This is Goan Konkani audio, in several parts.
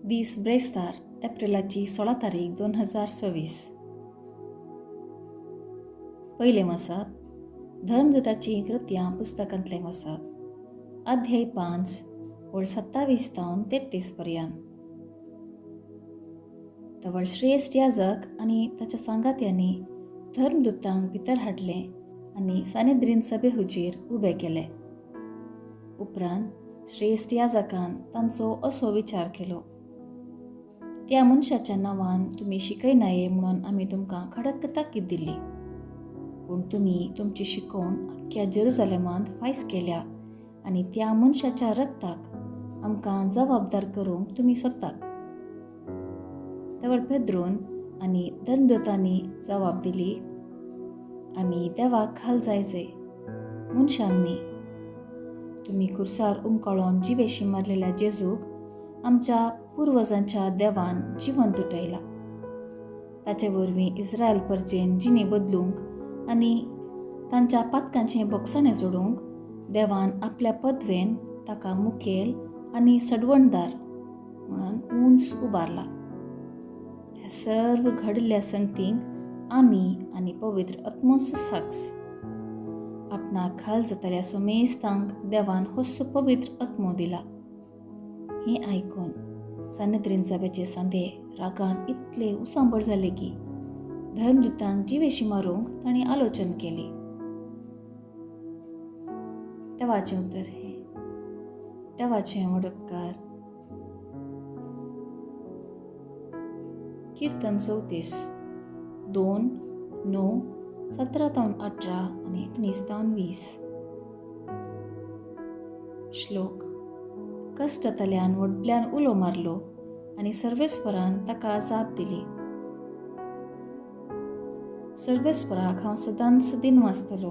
दीस ब्रेस्तार एप्रिलाची 16 तारीख 2026. पयलें वाचप धर्मदूताचीं कृत्यां पुस्तकांतलें वाचप, अध्याय 5 ओळ 27 तावन 33 पर्यंत. तवळ श्रेश्ठ याजक आनी ताच्या सांगात्यांनी धर्मदूतांक भितर हाडलें आनी सानेद्रीन सभे हुजीर उबे केले. उपरांत श्रेश्ठ याजकान तांचो असो विचार केलो, त्या मनशाच्या नांवान तुमी शिकयनाये म्हणून आमी तुमकां खडक ताकीद दिल्ली, पूण तुमी तुमची शिकवण अख्ख्या जेरुजलेमांत फायस केल्या आनी त्या मनशाच्या रक्ताक आमकां जबाबदार करूंक तुमी सोदतात. तवळ पेद्रून आनी धर्मदूतांनी जबाब दिली, आमी देवाक खाल जायचे, मनशांक न्ही. तुमी कुर्सार उमकाळोन जिवेशी मारलेल्या जेजूक आमच्या पुर्वजांच्या देवान जिवंत उठयला. ताचे वरवीं इस्रायल परजेन जिणी बदलूंक आनी तांच्या पातकांचें बोगसणें जोडूंक देवान आपल्या पदवेन ताका मुखेल आनी सडवणदार म्हणून उंच उबारला. ह्या सर्व घडिल्ल्या संगतींक आमी आनी पवित्र आत्मोस साक्ष. आपणाक खाल जातल्या सोमेस्तांक देवान होस्सो पवित्र आत्मो दिला. हें आयकून सानेद्रीन सभेचे सांदे रागान इतले उसांबळ जाले की धर्मदूतांक जिवेशी मारूंक तांणी आलोचन केली. देवाचें उतर हें. देवाचें व्हड उपकार. कीर्तन 34 2 9 17 तावन 18 आनी 19 तावन 20. श्लोक. कश्टांतल्यान व्हडल्यान उलो मारलो आनी सर्वेस्परान ताका जाप दिली. सर्वेस्पराक हांव सदांच दिनवासतलो,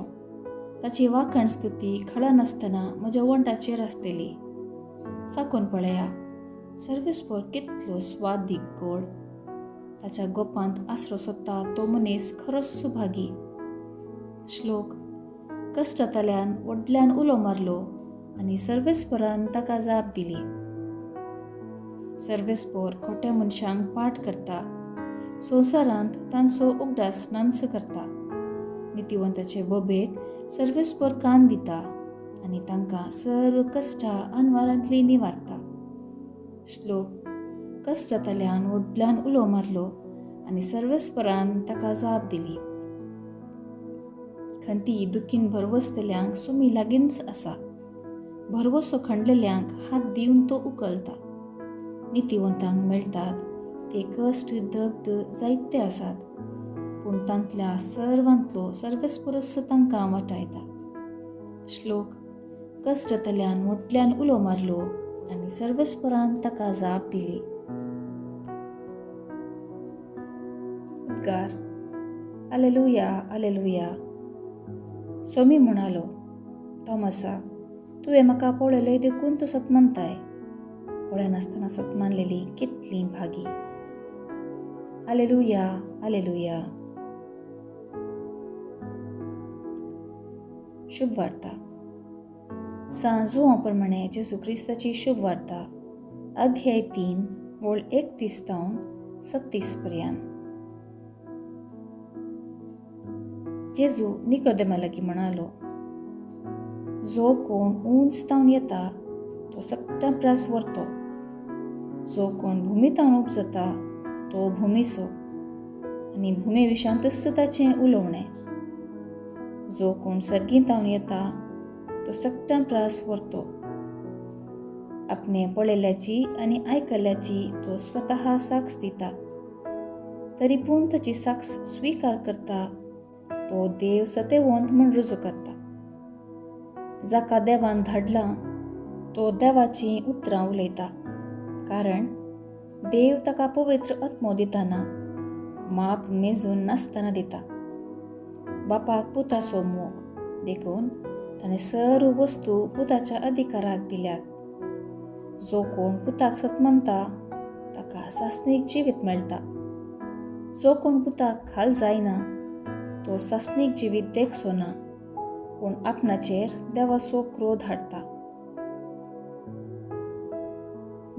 ताची वाखण स्तुती खळनासतना म्हज्या वंटाचेर आसतली. साकून पळया, सर्वेस्पर कितलो स्वादीक गोड. ताच्या गोपांत आसरो सोदता तो मनीस खरोच सुभागी. श्लोक. कश्टांतल्यान व्हडल्यान उलो मारलो आनी सर्वेस्परान ताका जाप दिली. सर्वेस्पर खोट्या मनशांक पाठ करता, संवसारांत तांचो उगडास नांच करता. नितिवंताचे बोबेक सर्वेस्पर कान दिता आनी तांकां सर्व कश्टां अनवारांतली निवारता. श्लोक. कश्टांतल्यान व्हडल्यान उलो मारलो आनी सर्वेस्परान ताका जाप दिली. खंती दुखीन भरवसतल्यांक सुमी लागींच आसा, भरवसो खंडलेल्यांक हात दिवन तो उकलता. नितिवंतांक मेळटात ते कश्ट दग्ध जायते आसात, पूण तांतल्या सर्वांतलो सर्वेस्परस तांकां वाटायता. श्लोक. कश्टांतल्यान व्हडल्यान उलो मारलो आनी सर्वेस्परान ताका जाप दिली. उद्गार. आलेलुया, आलेलुया. सोमी म्हणालो, थॉमसा, तुवें म्हाका पळयलें देखून तूं सतमानताय. पळयनासतना सतमानलेली कितली भागी. आलेलुया, आलेलुया. शुभ वार्ता. सां जुआं प्रमाणे जेजू क्रिस्ताची शुभ वार्ता, अध्याय 3 ओळ 31 तावन 36 पर्यंत. जेजू निकोदेमा लागीं म्हणालो, जो कोण उंच तावन येता तो सगळ्यां प्रास व्हरतो. जो कोण भुमी तावन उपजता तो भुमीचो आनी भुमी विशांतच ताचें उलोवणें. जो कोण सर्गीं तावन येता तो सगळ्यां प्रास व्हरतो. आपणे पळयल्ल्याची आनी आयकल्ल्याची तो स्वतः साक्ष दिता, तरी पूण ताची साक्ष स्विकार करता तो देव सतेवंत म्हूण रुजू करता. जाका देवान धाडला तो देवाचीं उतरां उलयता, कारण देव ताका पवित्र आत्मो दिताना माप मेजून नासतना दिता. बापाक पुताचो मोग देखून ताणें सर्व वस्तू पुताच्या अधिकाराक दिल्यात. जो कोण पुताक सतमानता ताका सासणीक जिवीत मेळटा. जो कोण पुताक खाल जायना तो सासणीक जिवीत देखचो ना, पूण आपणाचेर देवाचो क्रोध हाडटा.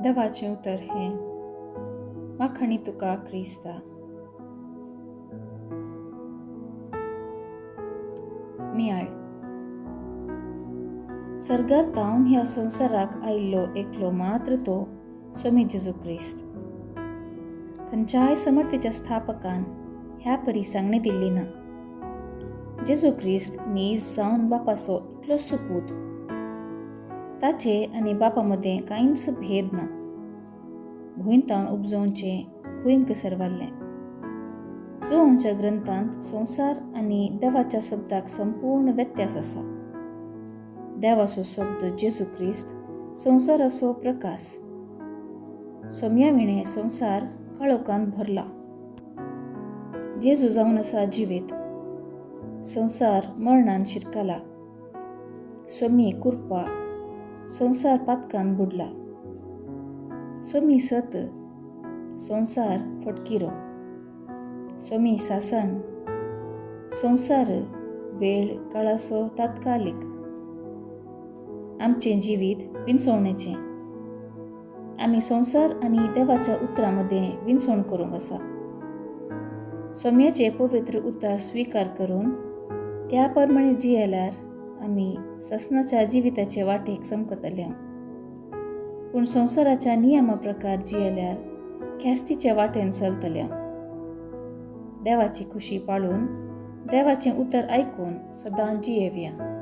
देवाचें उतर हें. माखणी तुका क्रिस्ता. नियाळ. सर्गार तावन ह्या संवसाराक आयिल्लो एकलो मात्र तो स्वामी जेजू क्रिस्त. खंयच्याय समर्थेच्या स्थापकान ह्या परी सांगणी दिल्ली ना. जेजू क्रिस्त नीज जावन बापाचो इतलो सुपूत, ताचे आनी बापा मदें कांयच भेद ना. भूंय तावन उपजोवचें भूंयक सरवाल्लें. जुवांच्या ग्रंथांत संवसार आनी देवाच्या शब्दाक संपूर्ण व्यत्यास आसा. देवाचो शब्द जेजू क्रिस्त संवसाराचो प्रकाश. सोम्या विणें संवसार काळोखान भरला. जेजू जावन आसा जिवीत, संवसार मरणान शिरकला. सोमी कुरपा, संवसार पातकान बुडला. सोमी सत, संवसार फटकिरो. सोमी सासण, संवसार वेळ काळाचो तात्कालीक. आमचें जिवीत विंचवणेचें. आमी संवसार आनी देवाच्या उतरां मदें विंचवण करूंक आसा. सोम्याचें पवित्र उतर स्विकार करून त्या प्रमाणे जियेल्यार आमी ससनाच्या जिविताचे वाटेक चमकतले. पूण संवसाराच्या नियमा प्रकार जियेल्यार ख्यास्तीचे वाटेन चलतले. देवाची खुशी पाळून देवाचें उतर आयकून सदां जियेवया.